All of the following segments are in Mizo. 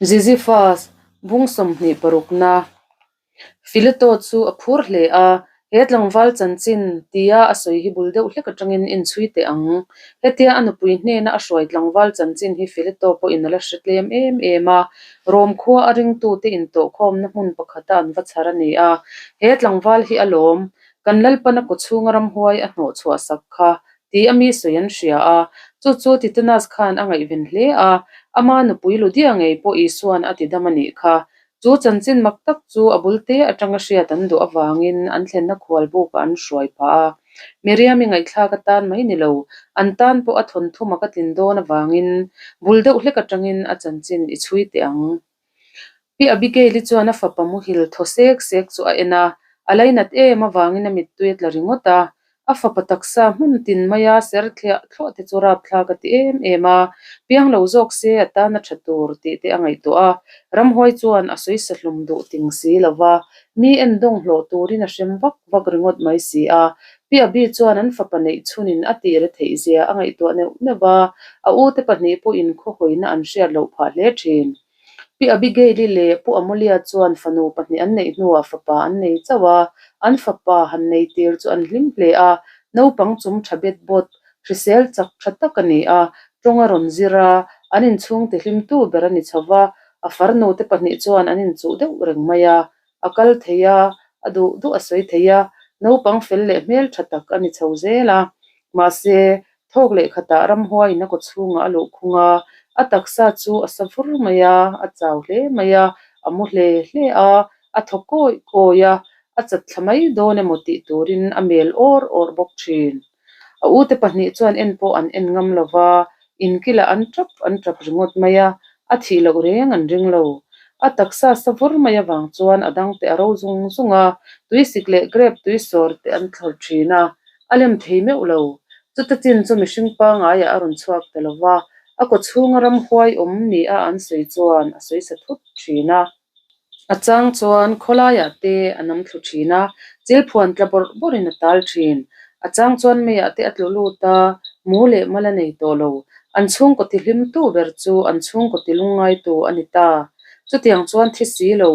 Ziziphus, bung 26 parukna. Fileto chu a phur hle a, He tlangval chanchin tia a sawi hi bul deuh hlek atangin inchhui teh ang. Hetia a nupui hnena a hruai tlangval chanchin hi Fileto pawhin a la hre tlem em em a, Rom khua a ringtute intawhkhawmna hmun pakhata an va chhar a ni a. He tlangval hi a lawm, kan Lalpana kawchhunga ramhuai a hnawhchhuah sak kha tih a mi sawi an hria a, chu chu Titanas khan a ngaihven hle a, ama nupui Ludia ngei pawh Isua'n a ti dam a nih kha. Chu chanchin mak tak chu a bul te atanga hriat an duh avangin an thlenna khual bukah an hruai phah a. Miriami ngaihthlak atan mai ni lo, an tan pawh a thawnthu mak a tlin dawn avangin bul deuh hlek atangin a chanchin i chhui teh ang. Pi Abigail-i chuan a fapa muhil thaw sek sek chu a en a, a lainat em avangin a mittui a tla ringawt a. A fapa taksa hmun tin maia ser thliah thluah te chu rapthlak a ti em em a, piang lo zawk se a tan a tha tur tih te a ngaihtuah a. Ramhuai chuan a sawi sahlum duh ting si lo va, mi endawng hlawh turin a hrem vak vak ringawt mai si a. Pi Abi chuan an fapa neih chhunin a tih retheih zia a ngaihtuah neuh neuh va, a ute pahnih pawhin khawhawina an hriat loh phah hle thin. Pi Abigail-i leh Pu Amulia chuan fanu pahnih an neih hnuah fapa an nei chauh a, an fapa han nei tir chu an hlim hle a, naupang chum tha bet bawt, hrisel chak tha tak a ni a, tawng a rawn zir a, an inchhungte hlimtu ber a ni chho va, a farnu te pahnih chuan an inchuh deuh reng mai a, a kal thei a, a duh duh a sawi thei a, naupang fel leh hmel tha tak a ni chho zel a, mahse, Thawk leh khatah ramhuaiin a kaw chhungah a luh khung a, a taksa chu a sa vur mai a, a chau hle mai a, a mu hle hle a, a thaw kawi kawi a, a chat thla mai dawn emaw tih turin a mel awr awr bawk thin. A ute pahnih chuan en pawh an en ngam lo va, inkilah an tap an tap ringawt mai a, a thih loh reng an ring lo. A taksa sa vur mai avang chuan a dangte a ro zung zung a, tuisik leh grape tui sawr te an thlawr thin a, A lem thei meuh lo. Chuta chin chu mihring pangaiah a rawn chhuak ta lo va, a kaw chhunga ramhuai awm nia an sawi chuan a sawi sa thut thin a. A chang chuan khawlaiah te a nam thlu thin a, chilphuan tla bawrh bawrhin a tal thin. A chang chuan meiah te a tlu lut a, mu leh mal a nei tawh lo. An chhungkaw ti hlimtu ber chu an chhungkaw ti lungngaitu a ni ta. Chutiang chuan thi si lo,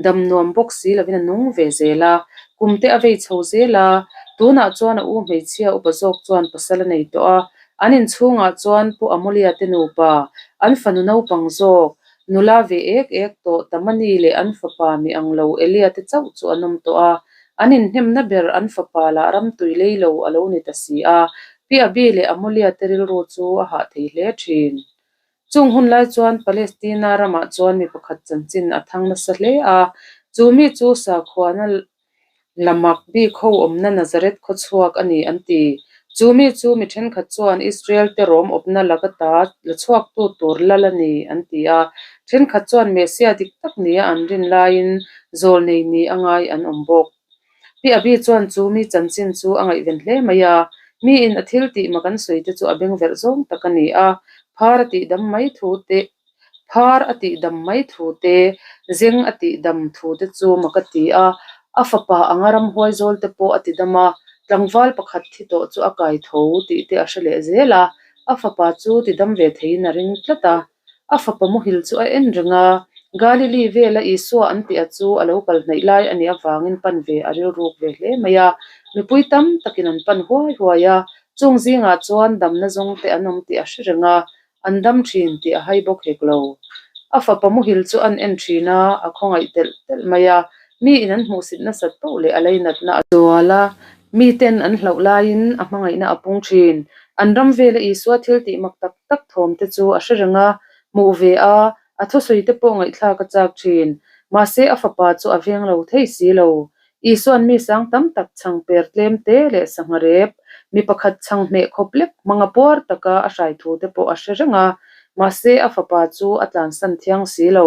Dam nuam bawk si lovin a nung ve zel a, kum te a vei chho zel a, tunah chuan a u hmeichhia upa zawk chuan pasal a nei tawh a, an inchhungah chuan Pu Amulia te nupa, an fanu naupang zawk, nula ve ek ek tawh Tamani leh an fapa mi ang lo Elia te chauh chu an awm tawh a, an inhnemna ber an fapa lah ramtui lei lo a lo ni ta si a, Pi Abi leh Amulia te rilru chu a hah thei hle thin. Chung hun lai chuan Palestina ramah chuan mi pakhat chanchin a thang nasa hle a, chu mi chu sakhuana la mak bik ho awmna Nazareth khawchhuak a ni an ti. Chu mi chu mi thenkhat chuan Israel te rawm awpna laka ta la chhuaktu tur lal a ni an ti a, thenkhat chuan Messiah dik tak nia an rin laiin zawlnei ni a ngai an awm bawk. Pi Abi chuan chu mi chanchin chu a ngaihven hle mai a, miin a thil tih mak an sawi te chu a bengverh zawng tak a ni a, phar a tih dam mai thu te, phar a tih dam mai thu te, zeng a tih dam thu te chu mak a ti a, a fapa anga ramhuai zawl te pawh a ti dam a, tlangval pakhat thi tawh chu a kai tho tih te a hre leh zel a, a fapa chu ti dam ve theiin a ring tlat a. A fapa muhil chu a en reng a, Galili vela Isua an tih a chu a lo kal hnaih lai a nih avangin pan ve a rilruk ve hle mai a. Mipui tam takin an pan huai huai a, chung zingah chuan damna zawng te an awm tih a hre reng a, an dam thin tih a hai bawk hek lo. A fapa muhil chu an en thin a, a khawngaih telh telh mai a, miin an hmuhsit nasat poh leh a leinatna a zual a, miten an hlauh laiin a hmangaihna a pung thin. An ram vela Isua thil tih mak tak tak thawm te chu a hre reng a, hmuh ve a, a thusawi te pawh ngaihthlak a chak thin. Mahse a fapa chu a veng lo thei si lo. Isua'n mi sang tam tak chhang per tlem te leh sangha rep, mi pakhat chhang hmeh khawp lek hmanga puar taka a hrai thu te pawh a hre reng a, mahse a fapa chu a tlansan thiang si lo.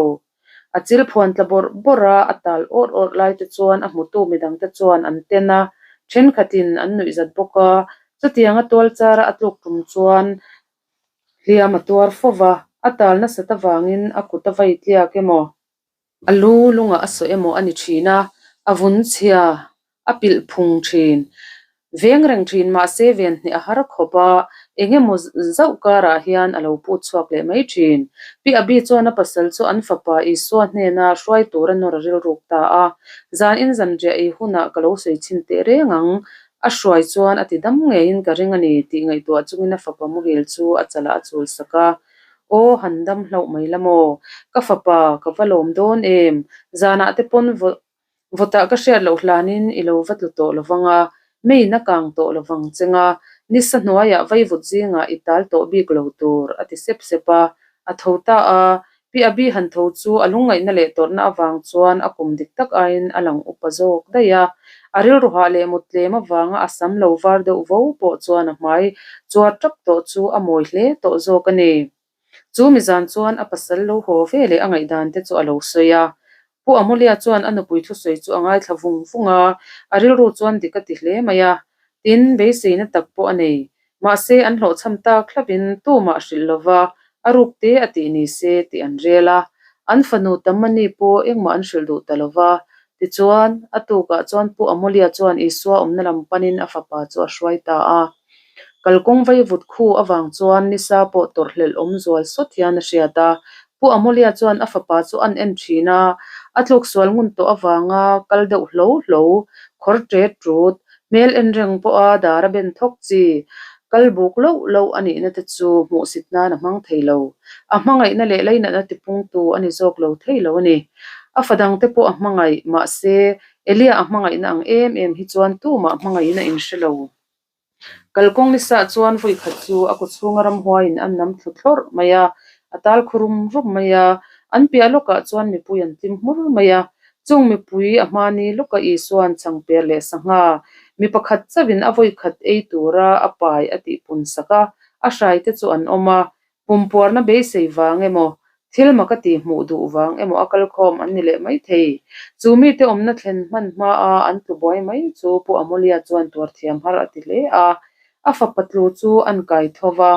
A chil phuan tla bawrh bawrh a, a tal awrh awrh lai te chuan a hmutu midang te chuan an ten a, thenkhatin an nuihzat bawk a, chutianga tual chara a tluk tum chuan hliam a tuar fo va, a tal nasat avangin a kut a vai tliak emaw, a lu lungah a sawh emaw a ni thin a, a vun chhia a pilh phung thin. Veng reng thin mahse ven hneh a har khawp a, Eng emaw zauh karah hian a lo put chhuak leh mai thin. Pi Abi chuan a pasal chu an fapa Isua hnena hruai tur a nawr a rilruk ta a. Zan in zanriah ei hunah ka lo sawi chhin teh reng ang. A hruai chuan a ti dam ngeiin ka ring a ni tih ngaihtuah chungin a fapa muhil chu a chalah a chul sak a. Aw, han dam hlauh mai la maw? Ka fapa, ka va lawm dawn em? Zanah te pawn Vawtah ka hriat loh hlanin i lo va tlu tawh lovang a, meiin a kang tawh lovang cheng a, nisa hnuaiah vaivut zingah i tal tawh bik lo tur, a ti sep sep a. A tho ta a, Pi Abi han tho chu a lungngaihna leh tawrhna avang chuan a kum dik tak aiin a lang upa zawk daih a. A rilru hah leh mut tlem avanga a sam lo var deuh vo pawh chuan a hmai chuar tap tawh chu a mawi hle tawh zawk a ni. Chu mizan chuan a pasal lo haw ve leh a ngaihdan te chu a lo sawi a. Pu Amulia chuan a nupui thusawi chu a ngaithla vung vung a, a rilru chuan dik a ti hle mai a. Tin, beiseina tak pawh a nei. Mahse, an hlawhchham tak hlauhin tumah hrilh lova a ruk te a tih ni se tih an rel a. An fanu Tammani pawh engmah an hrilh duh ta lova. Tichuan, a tukah chuan Pu Amulia chuan Isua awmna lam panin a fapa chu a hruai ta a. Kalkawng vaivut khu avang chuan nisa pawh tawrhhlelh awm zual sawt hian a hriat a. Pu Amulia chuan a fapa chu an en thin a, a tluksual ngun tawh avanga kal deuh hlo hlo, khawr tet tut, hmel en reng pawha dar a ben thawk chi, kal buk loh loh a nihna te chu hmuhsit nan a hmang thei lo. A hmangaihna leh leinatna tipungtu a ni zawk lo thei lo a ni. A fa dangte pawh a hmangaih, mahse, Elia a hmangaihna ang em em hi chuan tumah hmangaihna inhre lo. Kalkawng ni sah chuan vawi khat chu a kaw chhunga ramhuaiin an nam thlu thlawrh mai a, a tal khu rum rum mai a. An piah lawkah chuan mipui an tlim hmur mai a. Chung mipui a hmani lawka Isua'n changper leh sangha mi pakhat chauhin a vawi khat ei tura a pai a tihpun sak a, a hraite chu an awm a. Pumpuarna beisei vang emaw, thil mak a tih hmuh duh vang emaw a kalkhawm an ni leh mai thei. Chu mite awmna thlen hman hmaa an tlu buai mai chu Pu Amulia chuan tuar thiam har a ti hle a. A fapa tlu chu an kai tho va.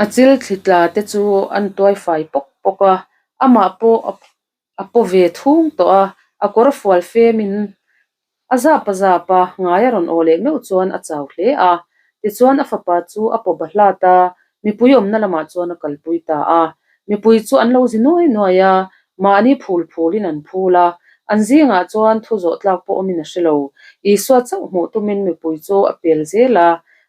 A chil thli tla te chu an tuai fai pawk pawk a, amah pawh a A paw ve thung tawh a, a kawr fual femin a zap a zap a, ngai a rawn aw leh meuh chuan a chau hle a. Tichuan a fapa chu a paw bahlat a, mipui awmna lamah chuan a kalpui ta a. Mipui chu an lo zi nuai nuai a, mahni phul phulin an phul a, an zingah chuan thu zawh tlak pawh awmin a hre lo. Isua chauh hmuh tumin mipui chu a pel zel a,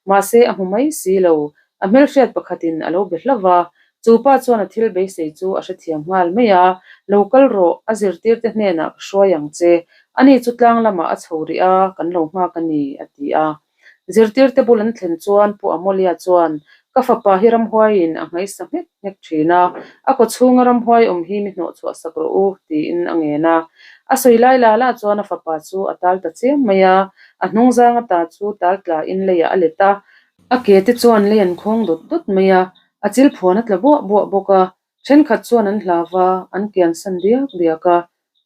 mahse a hmu mai si lo. A hmelhriat pakhatin a lo be hlauh va, Chu pa chuan a thil beisei chu a hrethiam nghal mai a, Lo kal rawh, a zirtirte hnenah ka hruai ang che. Ani chu tlang lamah a chho rih a, kan lo nghak a ni, a ti a. Zirtirte bul an thlen chuan Pu Amolia chuan, Ka fapa hi ramhuaiin a nghaisa nghek nghek thin a, a kaw chhunga ramhuai awm hi mi hnawh chhuah sak rawh u, tiin a ngen a. A sawi lai la la chuan a fapa chu a tal ta chiam mai a, a hnungzang ata chu tal tlain leiah a let a, A ke te chuan lei an khawng dawt dawt mai a, a chil phuan a tla buah buah bawk a, thenkhat chuan an hlau va, an kian san diak diak a.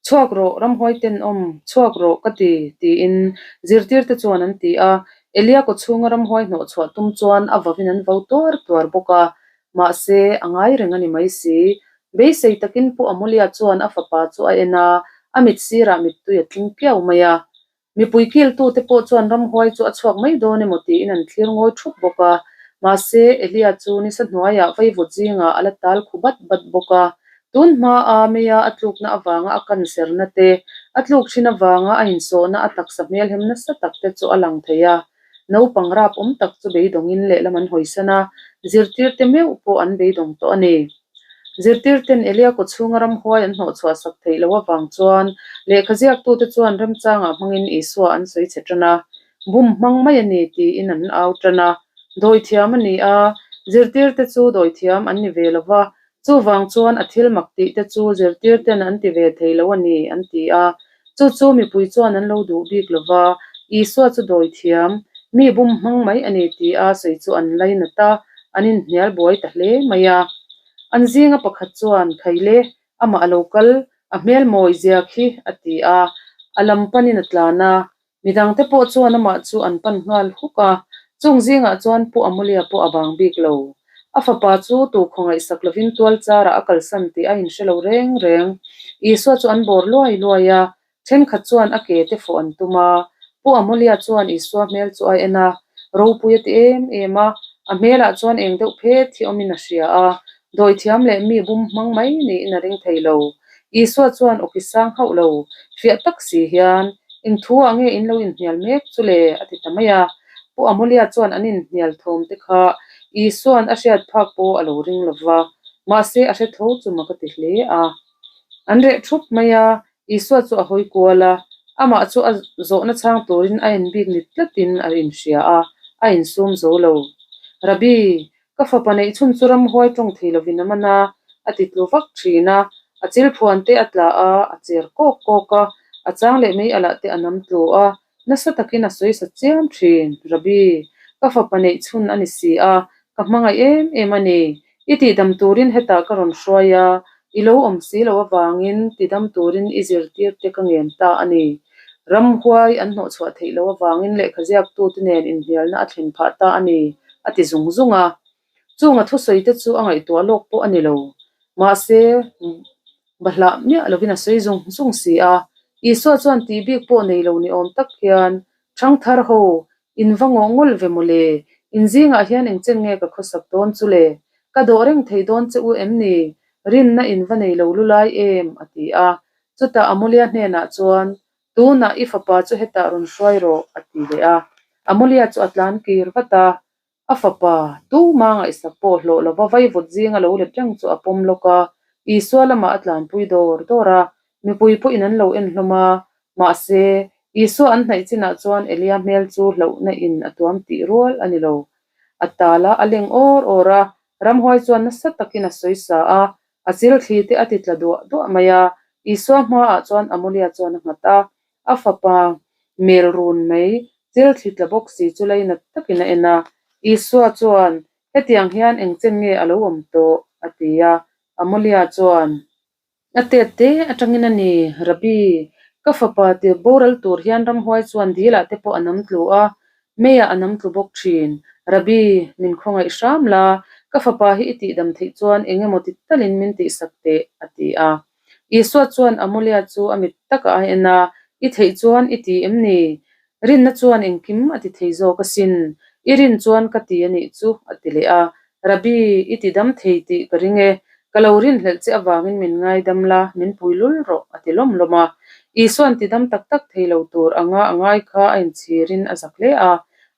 Chhuak rawh, ramhuai tenawm, chhuak rawh ka ti, tiin zirtir te chuan an ti a. Elia kaw chhunga ramhuai hnawh chhuah tum chuan a vavin an vo tuar tuar bawk a, mahse a ngai reng a ni mai si. Beisei takin Pu Amulia chuan a fapa chu a en a, a mit sirah mittui a tling kiau mai a. Mipui kiltute pawh chuan ramhuai chu a chhuak mai dawn emaw tiin an thlir ngawi thup bawk a. Mahse, Elia chu nisa hnuaiah vaivut zingah a la tal khu bat bat bawk a. Tun hmaa meia a tlukna avanga a cancer-na te, a tluk thin avanga a insawhna a taksa hmelhem nasa tak te chu a lang thei a. Naupang rap awm tak chu beidawngin lehlam an hawisan a, zirtirte meuh pawh an beidawng tawh a ni. Zirtirten Elia kaw chhunga ramhuai an hnawhchhuah sak theih loh avang chuan lehkha ziaktute chuan remchangah hmangin Isua an sawi chhe tan a, bum hmang mai a ni tiin an au tan a. Dawithiam a ni a, zirtirte chu dawithiam an ni ve lo va, chuvang chuan a thil mak tih te chu zirtirten an ti ve thei lo a ni an ti a. Chu chu mipui chuan an lo duh bik lo va, Isua chu dawithiam, mi bum hmang mai a ni ti a sawi chu an lainat a, an inhnial buai ta hle mai a. An zinga pakhat chuan, Khaile, amah a lo kal, a hmel mawi zia khi, a ti a, a lam panin a tlan a. Midangte pawh chuan amah chu an pan nghal huk a, chung zingah chuan Pu Amulia pawh a vang bik lo. A fapa chu tu khawngaihsak lovin tual charah a kalsan tih a inhre lo reng reng. Isua chu an bawr luai luai a, thenkhat chuan a ke te fawh an tum a. Pu Amulia chuan Isua hmel chu a en a, ropui a ti em em a. A hmelah chuan eng deuh phet hi awmin a hria a, dawithiam leh mi bum hmang mai niin a ring thei lo. Isua chuan awki sang hauh lo, fiah tak si hian, Eng thu ah nge in lo inhnial mek chu le? a ti ta mai a. Pu Amulia chuan an inhnial thawm te kha Isua'n a hriat phak pawh a lo ring lo va, mahse a hre tho chu mak a ti hle a. An reh thup mai a, Isua chu a hawi kual a, amah chu a zawhna chhang turin a en bik ni tlatin a inhria a, a insum zo lo. Rabbi, ka fapa neih chhun chu ramhuai tawng thei lovin a man a, a ti tlu vak thin a, a chil phuan te a tla a, a cher kawk kawk a, a chang leh mei alah te a nam tlu a, nasa takin a sawi sa chiam thin. Rabbi, ka fapa neih chhun a ni si a, ka hmangaih em em a ni. I tihdam turin hetah ka rawn hruai a, i lo awm si lo avangin tidam turin i zirtir te ka ngen ta a ni. Ramhuai an hnawhchhuah theih loh avangin lehkha ziaktute nen inhnialna a thlen phah ta a ni, a ti zung zung a. Chunga thusawi te chu a ngaihtuah lawk pawh a ni lo. Mahse, bahlah miah lovin a sawi zung zung si a. Isua chuan tih bik pawh nei lo ni awm tak hian Thangthar ho, in va ngawh ngawlh ve mawle, in zingah hian engchen nge ka khawsak dawn chu le? Ka dawh reng thei dawn che u em ni? Rinna in va nei lo lulai em? a ti a. Chutah Amulia hnenah chuan, Tunah i fapa chu hetah rawn hruai rawh, a ti leh a. Amulia chu a tlan kir vat a. A fapa, tuma ngaihsak pawh hlawh lova vaivut zinga lo let reng chu a pawm lawk a, Isua lamah a tlanpui dawr dawr a, mipui pawhin an lo en hlawm a. Mahse, Isua an hnaih chinah chuan Elia hmel chu hlauhna in a tuam tih rual a ni lo. A tal a, a leng awr awr a, ramhuai chuan nasa takin a sawi sa a, a chil thli te a ti tla duah duah mai a, Isua hmaah chuan Amulia chuan a nghat a, A fapa mel run mai chil thli tla bawk si chu lainat takin a en a. Isua chuan, Hetiang hian engchen nge a lo awm tawh? a ti a. Amulia chuan, A tet te atangin a ni, Rabbi, ka fapa tir boral tur hian ramhuai chuan dilah te pawh a nam tlu a, meiah a nam tlu bawk thin. Rabbi, min khawngaih hram la, ka fapa hi i tihdam theih chuan eng emaw ti talin min tihsak teh, a ti a. Isua chuan Amulia chu a mit takah a en a, I theih chuan i ti em ni? Rinna chuan engkim a ti thei zawk asin. I rin chuan ka ti a nih chu, a ti leh a. Rabbi, i ti dam thei tih ka ring e. Ka lo rinhlelh che avangin min ngaidam la, min pui lul rawh, a ti lawm lawm a. Isua'n ti dam tak tak thei lo tur anga a ngai kha a inchhirin a zak hle a.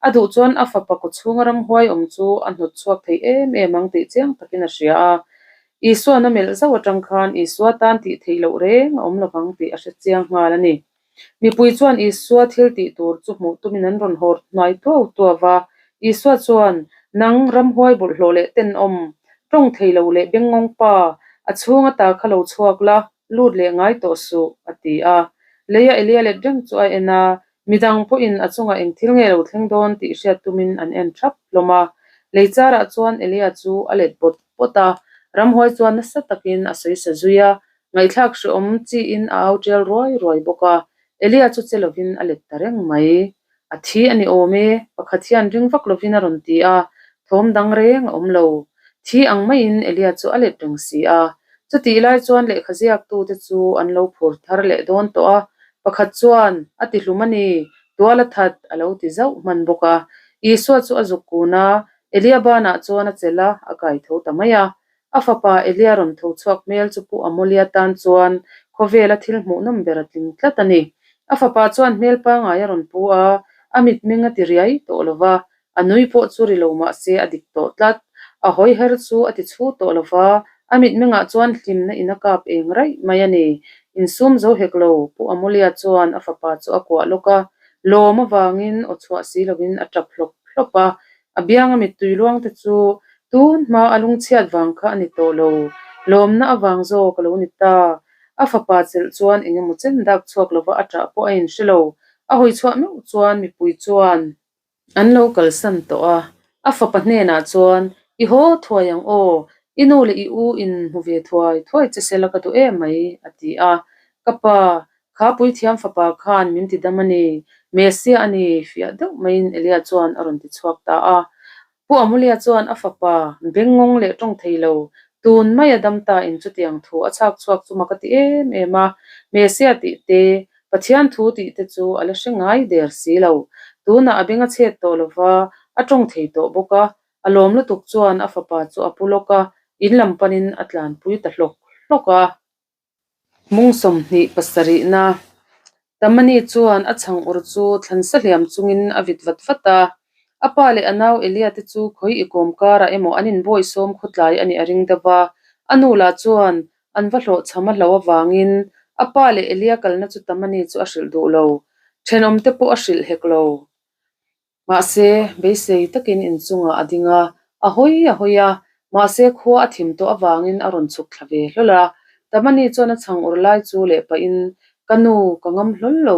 A duh chuan a fapa kawchhunga ramhuai awm chu a hnawt chhuak thei em em ang tih chiang takin a hria a. Isua'n a melh zauh atang khan Isua tan tih theih loh reng a awm lovang tih a hre chiang nghal a ni. Mipui chuan Isua thil tih tur chu hmuh tumin an rawn hawr hnuai tuau tuau va. Isua chuan, Nang, ramhuai bawlhhlawh leh tenawm, tawng thei lo leh bengngawng pa, a chhung ata kha lo chhuak la, lut leh ngai tawh suh, a ti a. Leia Elia let reng chu a en a, Midang pawhin a chungah eng thil nge lo thleng dawn tih hriat tumin an en thap hlawm a. Lei charah chuan Elia chu a let bawt bawt a, ramhuai chuan nasa takin a sawi sa zui a, ngaihthlak hrehawm chiin a au tial ruai ruai bawk a. Elia chu che lovin a let ta reng mai. A thi a ni awm e, pakhat hian ring vak lovin a rawn ti a, thawm dang reng a awm lo. Thi ang maiin Elia chu a let reng si a. Chutih lai chuan lehkha ziaktute chu an lo phur thar leh dawn tawh a, Pakhat chuan, A ti hlum a ni, tual a that, a lo ti zauh hman bawk a. Isua chu a zuk kun a, Elia banah chuan a chelh a, a kai tho ta mai a. A fapa Elia rawn tho chhuak hmel chu Pu Amulia tan chuan khawvela thil hmuhnawm ber a tling tlat a ni. A fapa chuan hmel pangngai a rawn pu a, a mitmeng a ti riai tawh lo va, A nui pawh chu ri lo mah se a dik tawh tlat. A hawi her chu a ti chhu tawh lo va, a mitmengah chuan hlimna in a kap eng raih mai a ni. Insum zo hek lo, Pu Amulia chuan a fapa chu a kuah lawk a, lawm avangin aw chhuah si lovin a tap hlawp hlawp a. A bianga mittui luang te chu tun hma a lungchhiat vang kha a ni tawh lo, lawmna avang zawk a lo ni ta. A fapa chelh chuan eng emaw chen dak chhuak lova a tah pawh a inhre lo. A hawi chhuah meuh chuan mipui chuan. An lo kalsan tawh a, a fapa hnenah chuan, I haw thuai ang aw, i nu leh i u in hmu ve thuai thuai che sela ka duh em mai, a ti a. Ka pa, kha puithiam fapa khan min ti dam a ni, Messiah a ni, fiah deuh maiin Elia chuan a rawn ti chhuak ta a. Pu Amulia chuan a fapa, bengngawng leh tawng thei lo, tun maia dam ta in chutiang thu a chhak chhuak chu mak a ti em em a, Messiah tih te, Pathian thu tih te chu a la hre ngai der si lo. Tunah a beng a chhet tawh lo va, a tawng thei tawh bawk a. A lawm lutuk chuan a fapa chu a pu lawk a, in lam panin a tlanpui ta hlawk hlawk a. Mung 20 pasarihna Tamani chuan a chhang ur chu thlan sa hliam chungin a vit vat vat a. A pa leh a nau Elia te chu khawi i kawm karah emaw an inbawi sawm khawtlai a nih a ring deuh a. A nu lah chuan an va hlawhchham a hlo avangin a pa leh Elia kalna chu Tamani chu a hrilh duh lo. Thenawm te pawh a hrilh hek lo. Mahse, beisei takin inchungah a ding a, a hawi a hawi a, mahse khua a thim tawh avangin a rawn chhuk thla ve hlawl a. Tamani chuan a chhang ur lai chu leh pahin, Ka nu, ka ngam hlawl lo.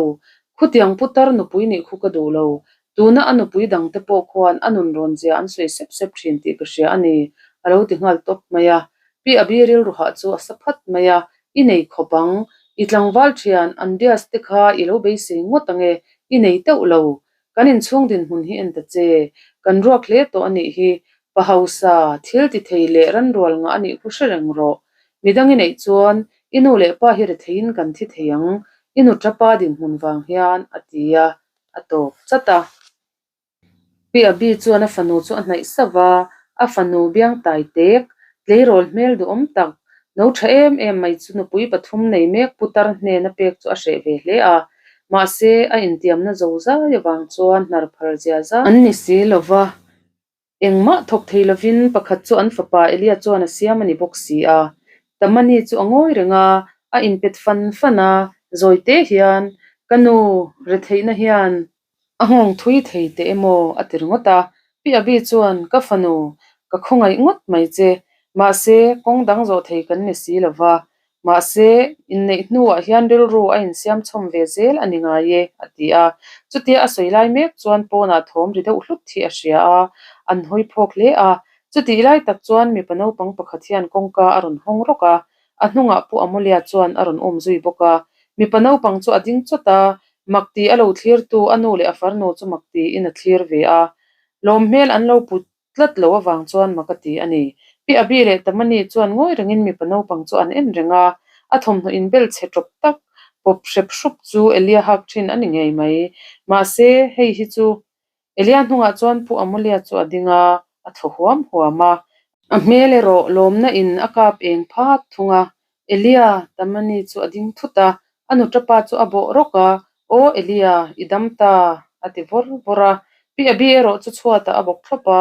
Khutiang putar nupui nih khu ka duh lo. Tuna a nupui dangte pawh khuan a nun rawn zia an sawi sep sep thin tih ka hria a ni, a lo ti nghal tawp mai a. Pi Abi rilru hah chu a sa phat mai a, I nei khawp ang. I tlangval thian Andias te kha i lo beisei ngawt ang e, i nei teuh lo. Kan inchhung dinhmun hi en ta che. Kan ruak hle tawh a nih hi. Pa hausa, thil ti thei leh ranrual ngah a nih khu hre reng rawh. Midang i neih chuan i nu leh pa hi retheiin kan thi thei ang, i nu tapa dinhmun vang hian, a ti a, a tawp chat a. Pi Abi chuan a fanu chu a hnaih sauh va, a fanu biang tai tek, tleirawl hmel duhawm tak, no tha em em mai chu nupui pathum nei mek putar hnena pek chu a hreh ve hle a. Mahse, a intiamna zo zai avang chuan hnar phar zia zai an ni si lo va. Engmah thawk thei lovin pakhat chu an fapa Elia chuan a siam a ni bawk si a. Tamani chu a ngawi reng a, a inpet fan fan a, zawi te hian, Ka nu, retheihna hian a nghawng thui thei teh emaw a ti ringawt a. Pi Abi chuan, Ka fanu, ka khawngaih ngawt mai che. Mahse, kawng dang zawh thei kan ni si lo va. Mahse, inneih hnuah hian rilru a insiam chhawm ve zel a ni ngai e, a ti a. Chutia a sawi lai mek chuan pawnah thawm ri deuh hlut hi a hria a, an hawi phawk hle a. Chutih lai tak chuan mipa naupang pakhat hian kawngka a rawn hawng rawk a, a hnungah Pu Amulia chuan a rawn um zui bawk a. Mipa naupang chu a ding chawt a, mak ti a lo thlirtu a nu leh a farnu chu mak tiin a thlir ve a. Lawm hmel an lo put tlat lo avang chuan mak a ti a ni. Pi Abi leh Tamani chuan ngawi rengin mipa naupang chu an en reng a, a thawmhnaw inbel chhe tawp tak pawp hrep hrup chu Elia hak thin a ni ngei mai. Mahse, hei hi chu Elia hnungah chuan Pu Amulia chu a ding a, a thaw huam huam a. A hmel erawh lawmna in a kap eng phat thung a, Elia, Tamani chu a ding thut a, a nutapa chu a bawh rawk a, Aw Elia, i dam ta, a ti vawr vawr a. Pi Abi erawh chu chhuatah a bawk thlawp a,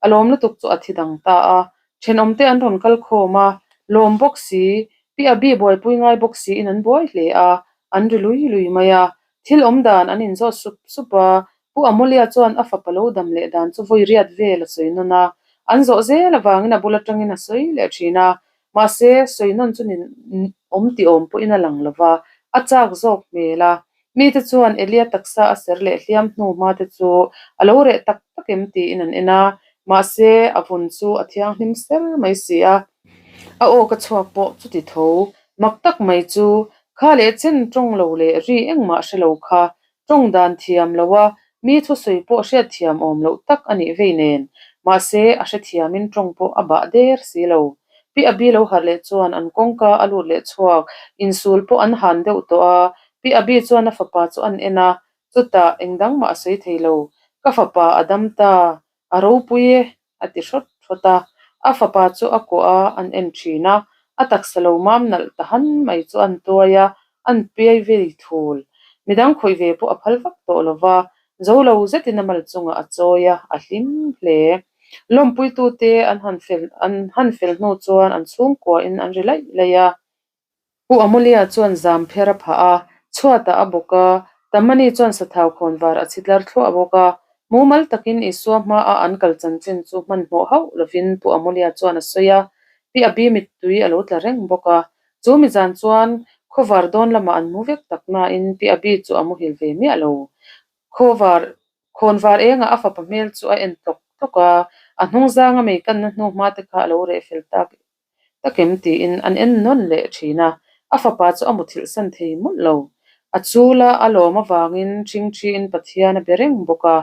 a lawm lutuk chu a thi dang ta a. Thenawmte an rawn kal khawm a, lawm bawk si, Pi Abi buaipui ngai bawk siin an buai hle a, an ri lui lui mai a. Thil awm dan an inzawt sup sup a, Pu Amulia chuan a fapa lo dam leh dan chu vawi riat vel a sawi nawn a, an zawh zel avangin a bul atangin a sawi leh thin a, mahse sawi nawn chu nin awm tih awm pawhin a lang lo va, a chak zawk hmel a. Mite chuan Elia taksa a ser leh hliam hnu hma te chu a lo reh tak tak em tiin an en a, mahse a vun chu a thianghlim ser mai si a. A aw ka chhuak pawh chuti tho, mak tak mai chu kha leh chen tawng lo leh ri engmah hre lo kha Tawng dan thiam lo a, mi thusawi pawh hriatthiam awm loh tak a nih vei nen. Mahse, a hrethiamin tawng pawh a bah der si lo. Pi Abi lo harh leh chuan an kawngka a lut leh chhuak, insul pawh an han deuh tawh a. Pi Abi chuan a fapa chu an en a, chutah engdang mah a sawi thei lo. Ka fapa a dam ta, a ropui e, a ti hrawt hrawt a. A fapa chu a kuah a, an en thin a. A taksa lo mam nalh ta han mai chu an tuai a, an piai vei thul. Midang khawih ve pawh a phal vak tawh lo va, zo lo zetin a mal chungah a chawi a, a hlim hle. Lawmpuitute an han fel an han fel hnu chuan an chhungkuain an ri laih laih a. Pu Amulia chuan zam pher a phah a, chhuatah a bawk a, Tamani chuan sathau khawn var a chhi tlar thluah bawk a. Mumal takin Isua hmaah an kal chanchin chu hmanhmawh hauh lovin Pu Amulia chuan a sawi a, Pi Abi mittui a lo tla reng bawk a. Chu mi zan chuan khawvar dawn lamah an mu vek tak nain Pi Abi chu a muhil ve miah lo. Khawvar khawnvar engah a fapa hmel chu a en tlawk tlawk a, a hnungzanga mei kanna hnu hma te kha a lo reh fel tak takem tiin an en nawn leh thin a, a fapa chu a muthilh san thei mawlh lo. A chula a lawm avangin ṭhingṭhiin Pathian a be reng bawk a.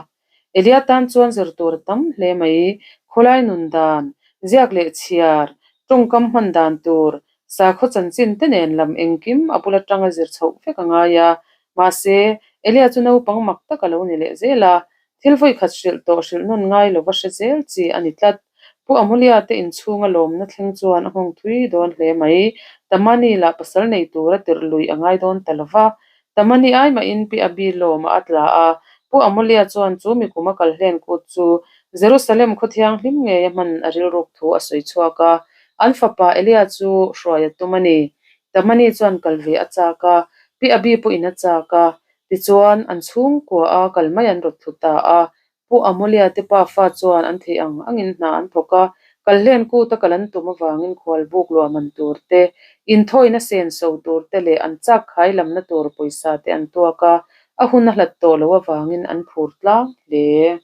Elia tan chuan zir tur a tam hle mai, khawlai nun dan, ziak leh chhiar, tawngkam hman dan tur, sakhaw chanchin te nen lam engkim a bul atanga zir chhoh vek a ngai a. Mahse, Elia chu naupang mak tak a lo ni leh zel a. Thil vawikhat hrilh tawh hrilh nawn ngai lova hre zel chi a ni tlat. Pu Amulia te inchhunga lawmna thleng chuan a nghawng thui dawn hle mai. Tamani lah pasal nei tura tirh lui a ngai dawn ta lova. Tamani ai mahin Pi Abi lawmah a tla a, Pu Amulia chuan chu mikum a kal hlen kut chu Jerusalem khaw thianghlim ngeia hman a rilruk thu a sawi chhuak a, an fapa Elia chu hruai a tum a ni. Tamani chuan kal ve a chak a, Pi Abi pawhin a chak a, tichuan an chhungkua a kal mai an rawt thlu ta a. Pu Amulia te pafa chuan an theih ang angin hna an thawk a, kalhlen kut a kal an tum avangin khualbuk luah man tur te, inthawina senso tur te leh an chak khai lamna tur pawisa te an tuak a, a hun a hlat tawh loh avangin an phur tlang hle.